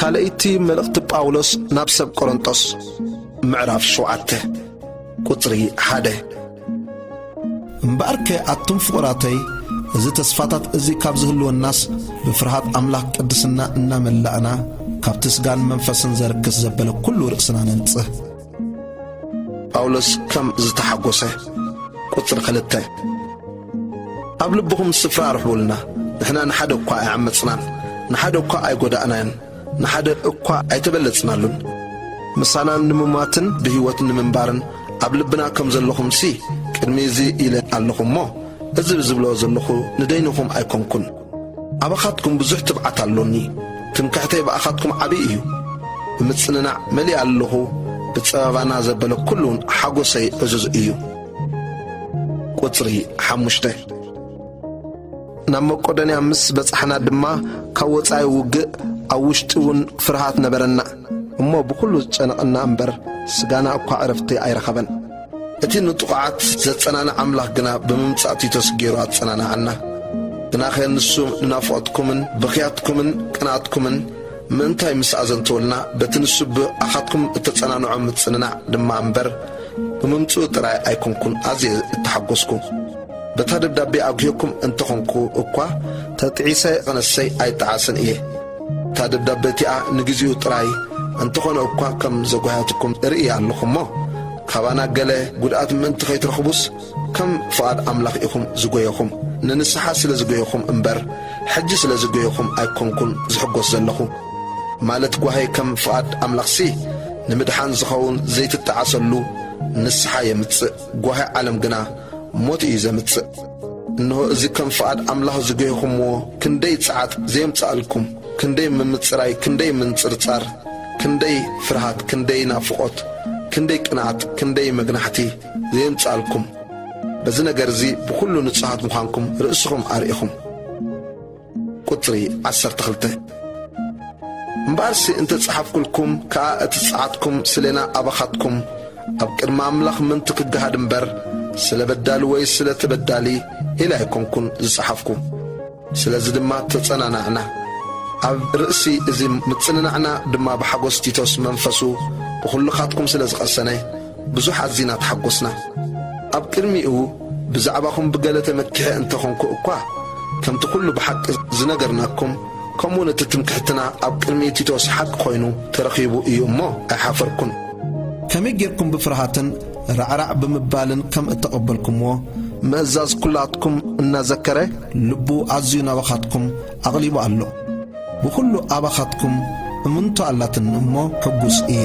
ካልኣይቲ መልእኽቲ ጳውሎስ ናብ ሰብ ቆሮንጦስ፣ ምዕራፍ ሸውዓተ፣ ቁጽሪ ሓደ። እምበኣርከ ኣቱም ፍቑራተይ፣ እዚ ተስፋታት እዚ ካብ ዝህልወናስ፣ ብፍርሃት ኣምላኽ ቅድስና እናመላእና፣ ካብቲ ስጋን መንፈስን ዘርክስ ዘበለ ኩሉ ርእስና ነንጽህ። ጳውሎስ ከም ዝተሓጎሰ። ቁጽሪ ክልተ። ኣብ ልብኹም ስፍራ ኣርሕቡልና። ንሕና ንሓደ እኳ ኣይዓመጽናን፣ ንሓደ እኳ ኣይጎዳእናን፣ ንሓደ እኳ ኣይተበለጽናሉን። ምሳና ንምማትን ብህይወት ንምንባርን ኣብ ልብና ከም ዘለኹምሲ፣ ቅድሚ እዚ ኢለ ኣለኹ እሞ፣ እዚ ዝብሎ ዘለኹ ንደይንኹም ኣይኮንኩን። ኣባኻትኩም ብዙሕ ትብዓት ኣሎኒ። ትምክሕተይ ብኣኻትኩም ዓቢ እዩ። ብምጽንናዕ መሊእ ኣለኹ። ብጸበባና ዘበለ ኩሉ እውን ሓጎሰይ ዕዙዝ እዩ። ቁጽሪ ሓሙሽተ። ናብ መቄዶንያ ምስ በጻሕና ድማ፣ ካብ ወጻኢ ውግእ፣ ኣብ ውሽጢ እውን ፍርሃት ነበረና። እሞ ብኹሉ ዝጨነቐና እምበር፣ ስጋና እኳ ዕረፍቲ ኣይረኸበን። እቲ ንጥቑዓት ዘጸናንዕ ኣምላኽ ግና ብምምጻእ ቲቶስ ገይሩ ኣጸናንዓና። ግናኸ ንሱ ንናፍቖትኩምን ብኽያትኩምን ቅንኣትኩምን ምእንታይ ምስ ኣዘንተወልና፣ በቲ ንሱ ብኣኻትኩም እተጸናንዖ ምጽንናዕ ድማ እምበር፣ ብምምጽኡ ጥራይ ኣይኮንኩን ኣዝየ እተሓጎስኩ። በታ ደብዳቤ ኣጉህየኩም እንተኾንኩ እኳ፣ ተጥዒሰ ቕነሰይ ኣይጠዓስን እየ። እታ ደብዳቤ እቲኣ ንግዜኡ ጥራይ እንተኾነ እኳ ከም ዘጓህያትኩም እርኢ ኣለኹ እሞ፣ ካባና ገለ ጒድኣት ምእንቲ ኸይትረኽቡስ፣ ከም ፍቓድ ኣምላኽ ኢኹም ዝጎየኹም። ንንስሓ ስለ ዝጎየኹም እምበር፣ ሕጂ ስለ ዝጎየኹም ኣይኮንኩን ዝሕጎስ ዘለኹ። ማለት ጓሂ ከም ፍቓድ ኣምላኽሲ፣ ንምድሓን ዝኸውን ዘይትጠዓሰሉ ንስሓ የምጽእ። ጓሂ ዓለም ግና ሞት እዩ ዘምጽእ። እንሆ፣ እዚ ከም ፍቓድ ኣምላኽ ዝጎየኹምዎ ክንደይ ጸዓት ዘየምጽኣልኩም፣ ክንደይ ምምጽራይ፣ ክንደይ ምንጽርጻር፣ ክንደይ ፍርሃት፣ ክንደይ ናፍቖት፣ ክንደይ ቅንኣት፣ ክንደይ መግናሕቲ ዘየምጽኣልኩም። በዚ ነገር እዚ ብኹሉ ንጹሃት ምዃንኩም ርእስኹም ኣርኢኹም። ቁጽሪ ዓሰርተ ክልተ። እምበኣርሲ እንተ ጸሓፍኩልኩም ከኣ፣ እቲ ጸዓትኩም ስሌና ኣባኻትኩም ኣብ ቅድሚ ኣምላኽ ምእንቲ ክገሃድ እምበር፣ ስለ በዳሊ ወይ ስለ ተበዳሊ ኢለ ኣይኮንኩን ዝጸሓፍኩ። ስለዚ ድማ ተጸናናዕና። ኣብ ርእሲ እዚ ምጽንናዕና ድማ ብሓጎስ ቲቶስ መንፈሱ ብኹልኻትኩም ስለ ዝቐሰነ፣ ብዙሕ ኣዚና ተሓጎስና። ኣብ ቅድሚኡ ብዛዕባኹም ብገለ ተመኪሐ እንተኾንኩ እኳ፣ ከምቲ ኩሉ ብሓቂ ዝነገርናኩም፣ ከምኡውን እቲ ትምክሕትና ኣብ ቅድሚ ቲቶስ ሓቂ ኮይኑ ተረኺቡ እዩ እሞ ኣይሓፈርኩን። ከመይ ጌርኩም ብፍርሃትን ራዕራዕ ብምባልን ከም እተቐበልኩምዎ፣ ምእዛዝ ኩላትኩም እናዘከረ፣ ልቡ ኣዝዩ ናባኻትኩም ኣቕሊቡ ኣሎ። ብኹሉ ኣባኻትኩም እምንቶ ኣላትኒ እሞ ሕጉስ እየ።